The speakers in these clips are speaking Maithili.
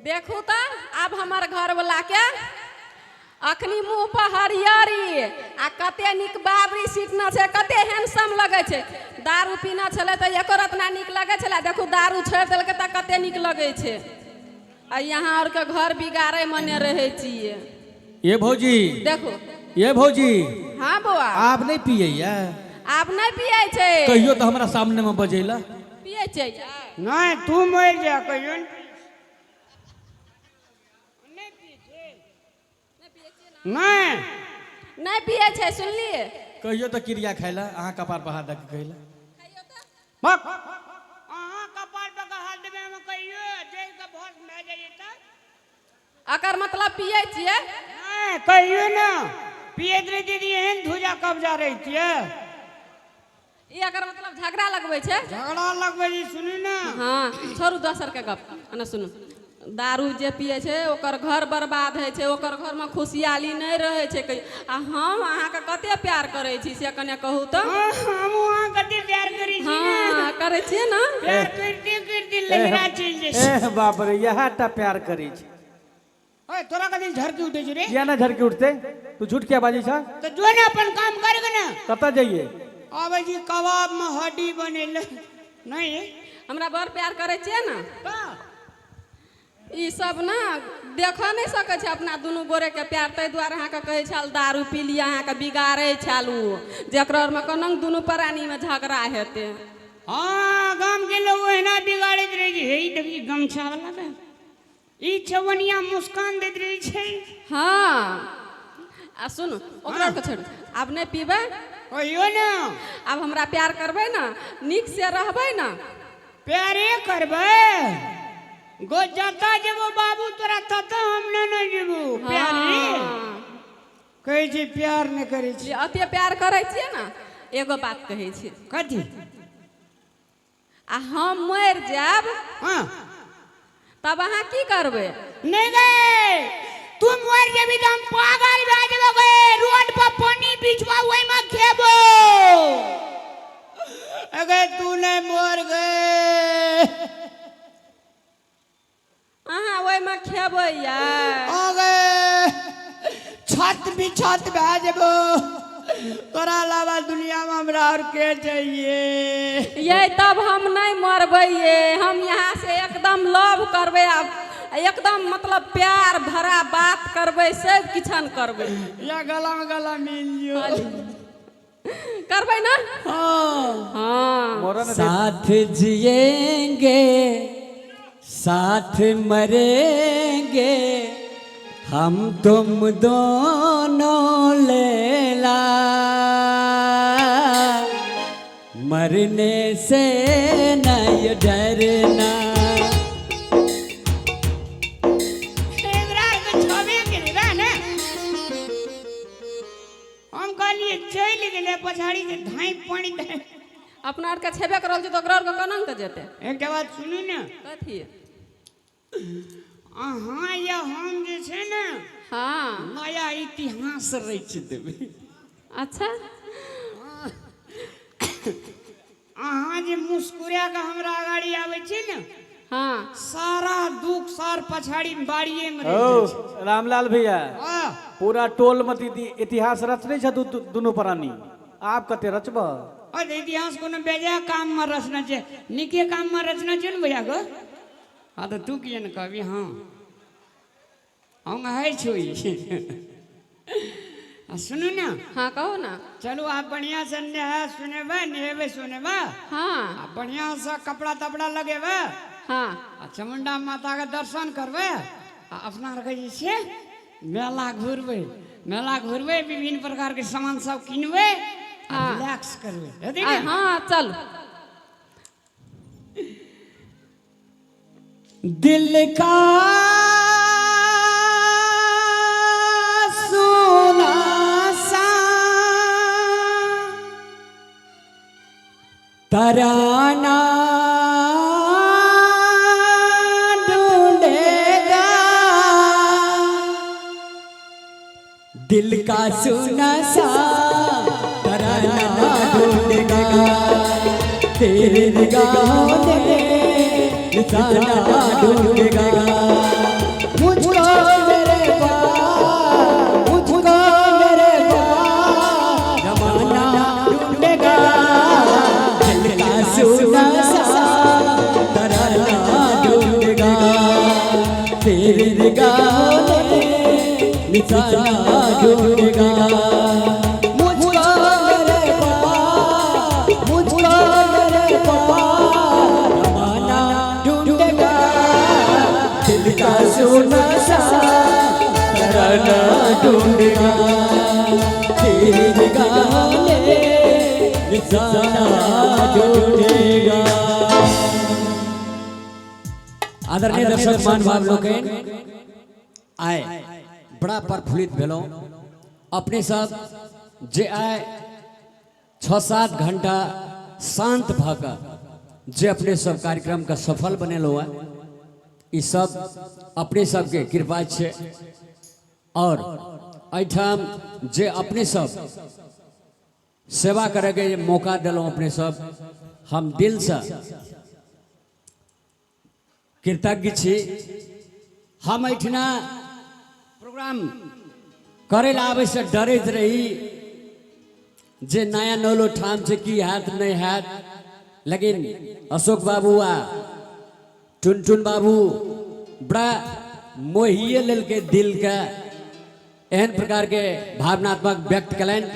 देखू तऽ आब हमर घरवलाके अखनी मुँह पर हरियरी आ कते नीक बाबरी सीटना छै, कते हैंडसम लगै छै। दारू पीना छलै तऽ एको रतना नीक लगै छलै, देखू दारू छोड़ि देलकै तऽ कते नीक लगै छै। आ यहाँ आरके घर बिगाड़ै मने रहै छियै। ये भौजी, देखू। ये भौजी। हाँ बौआ। आब नहि पियैया? आब नहि पियै छै। कहियो तऽ हमरा सामने मे बजैला। पियै छै? नहि, तू मरि जा, कहियो नहि। नहि पियै छै, सुनलियै? कहियो तऽ क्रिया खाय लए अहाँ कपार पर हाथ दऽ के कहैला। बक अहाँ कपार पर के हाथ देबै हम कहियो जरि के भस्म भए जाइए तऽ। एकर मतलब पियै छियै? नहि, कहियो ने पियैत रहितियै दीदी, एहन धुजा कब्जा रहितियै? ई एकर मतलब झगड़ा लगबै छै। झगड़ा लगबै छै, सुनू ने। हँ, छोड़ू दोसरके गप। एना सुनू, दारू जे पियै छै ओकर घर बर्बाद होइ छै, ओकर घरमे खुशहाली नहि रहै छै कहियो। आ हम अहाँके कते प्यार करै छी से कने कहू तऽ। हमहूँ अहाँ कते प्यार करै छी ने। हँ, करै छियै ने। प्यार करिते करिते लहरा चलि जाइ छै। एह बाप रे, इएह टा प्यार करै छै। ओए, तोरा कथी झरकी उठै छै रे? किया ना झरकी उठते? तू झूठ किया बाजै छ? तऽ जो ने, अपन काम कर ने। कतऽ जइए? आबै छी कबाब में हड्डी बनेले नहीं। हमरा बड़ प्यार करै छियै ने? तऽ ई सब ने देखऽ नहि सकै छै अपना दुनू गोरेके प्यार, ताहि दुआरे अहाँके कहै छल दारू पी लिअ, अहाँके बिगाड़ै छल ओ, जकरा आरमे कोना दुनू प्राणीमे झगड़ा हेतै। हँ, गाम के लोग ओहिना बिगाड़ैत रहै छै। हे, ई देखी गमछा वाला के ई चवनिया मुस्कान दैत रहै छै। हँ, आ सुनू, ओकरा आरके छोड़ू, आब नहि पीबै। कहियो ने। आब हमरा प्यार करबै ने? नीक से रहबै ने? प्यारे करबै गो, जतऽ जेबो बाबू तोरा ततऽ हम ने ने जेबो। प्यारे कहै छै, प्यार नहि करै छी। जे अते प्यार करै छियै ने, एगो बात कहै छी। कथी? आ हम मरि जायब तब अहाँ की करबै? नहि गे, तू मरि जेबी तऽ हम पागल भए जेबो गे। रोड पर पानी बिछवा, ओहिमे खेबो। अगर तू नहि मर गे। अहाँ ओहिमे खेबै यै? अगे, छत बिछत भए जेबो। तोरा अलावा दुनिया में हमरा और के चाहिए? ये तब हम नहीं मरबै ये। हम यहाँ से एकदम लव करबै, आब एकदम मतलब प्यार भरा बात करबै, सब किछन करबै। या गला में गला मिल जियो। करबै ना? हाँ। हाँ। मरऽ ने दे। साथ जिएंगे, साथ मरेंगे, हम तुम दोनों लैला, मरने से नहीं डरना। एकरा आरके छबे केलै रह ने। हम कहलियै चलि गेलै पछाड़ी से धाँइ पानि धाँइ। अपना आरके छेबे करल छै तऽ ओकरा आरके कोना के जेतै? एकटा बात सुनू ने। कथी? अहाँ या हम जे छै ने नया इतिहास रचि देबै। अच्छा। अहाँ जे मुस्कुरा कऽ हमरा अगाड़ी आबै छी ने, सारा दुख सार पछाड़ी बाड़िए मे रहि ओ जाइ छै। रामलाल भैया, पूरा टोल मे इतिहास रचने छ दुनू प्राणी, आब कते रचब? अरे, इतिहास कोनो बेजाय काम मे रचना छै, नीके काम मे रचना छै ने भैया गो। हाँ, तऽ तू किए ने कहबी? हाँ, हम है छो ई। आ सुनू ने। हाँ, कहू ने। चलू, आब बढ़िया से नहा सुनेबै, नहेबै सुनेबै आ बढ़िया से कपड़ा तपड़ा लगेबै आ चामुंडा माता के दर्शन करबै आ अपना आरके जे छै मेला घुरबै, मेला घुरबै, विभिन्न प्रकार के सामान सब किनबै आ रिलैक्स करबै, हेतै ने? हाँ, चल। दिल का सोना सा तराना ढूंढेगा, दिल का सोना सा तराना ढूंढेगा, तेरी निगाहों में निशाना ढूंढेगा। तेरी निगाह में निशाना ढूंढेगा। मुझको मेरे पास, मुझको मेरे पास जमाना ढूंढेगा। दिल का सोना सा तराना ढूंढेगा, तेरी निगाह में निशाना ढूंढेगा। आदरणीय दर्शक महानुभाव लोकनि, आइ बड़ा प्रफुल्लित भेलहुँ। अपने सब जे आइ 6-7 घंटा शांत भऽ कऽ जे अपने सब कार्यक्रमके सफल बनेलहुँ हेँ, ई सब अपने सबके कृपा छै। और एहिठाम जे अपने सब सेवा करैके जे मौका देलहुँ अपने सब, हम दिलसँ कृतज्ञ छी। हम एहिठिना प्रोग्राम करै लए आबैसँ डरैत रही जे नया नौलो ठाम छै, की हैत नहि हैत, लेकिन अशोक बाबू आ टुनटुन बाबू बड़ा मोहिए लेलकै दिलके, एहन प्रकारके भावनात्मक व्यक्त कयलनि।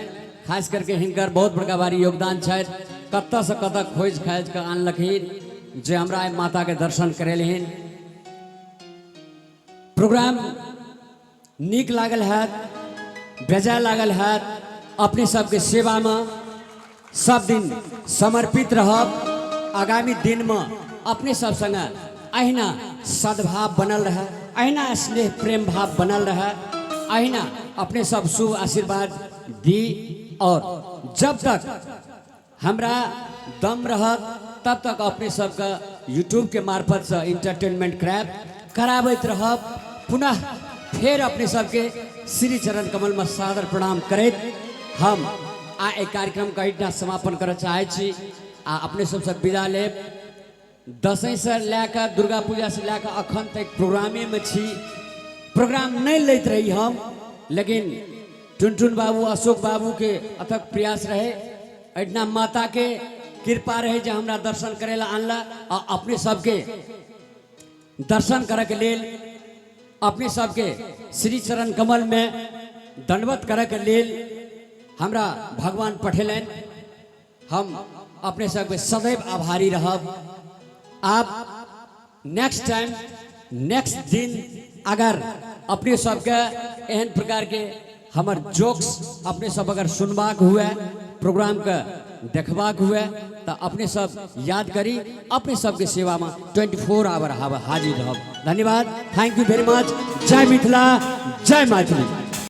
खास करके हिनकर बहुत बड़का भारी योगदान छथि, कतऽसँ कतऽ खोजि खाजि कऽ आनलखिन जे हमरा आइ माताके दर्शन करेलखिन। प्रोग्राम नीक लागल हैत, बेजाय लागल हैत, अपने सबके सेवामे सब दिन समर्पित रहब। आगामी दिनमे अपने सब संगे अहिना सद्भाव बनल रहे, अहिना स्नेह प्रेम भाव बनल रहे, अहिना अपने सब शुभ आशीर्वाद दी। और जब तक हमरा दम रहत तब तक अपने सबके यूट्यूब के मार्फत से इंटरटेनमेंट कराबैत रहब। पुनः फेर अपने सबके श्री चरण कमल में सादर प्रणाम करैत हम आ एहि कार्यक्रम के एहिठाम समापन करऽ चाहै छी आ अपने सबसँ विदा लेब। दसैँ से लए कऽ दुर्गा पूजा से लए कऽ अखन तक प्रोग्रामेमे छी। प्रोग्राम नहि लैत रही हम, लेकिन टुनटुन बाबू अशोक बाबूके अथक प्रयास रहे, एहिठिना माताके कृपा रहे जे हमरा दर्शन करै लए आनला आ अपने सबके दर्शन करैके लेल, अपने सबके श्री चरण कमलमे दंडवत करैके लेल हमरा भगवान पठेलनि। हम अपने सबके सदैव आभारी रहब। आप नेक्स्ट टाइम नेक्स्ट दिन अगर अपने सबके एहन प्रकार के हमर जोक्स अपने सब अगर सुनबाक हुए, प्रोग्राम के देखबाक हुए, तो अपने सब याद करी, अपने सबके सेवा में 24 आवर हाजिर रहब। धन्यवाद, thank you very much. जय मिथिला, जय मैथिली।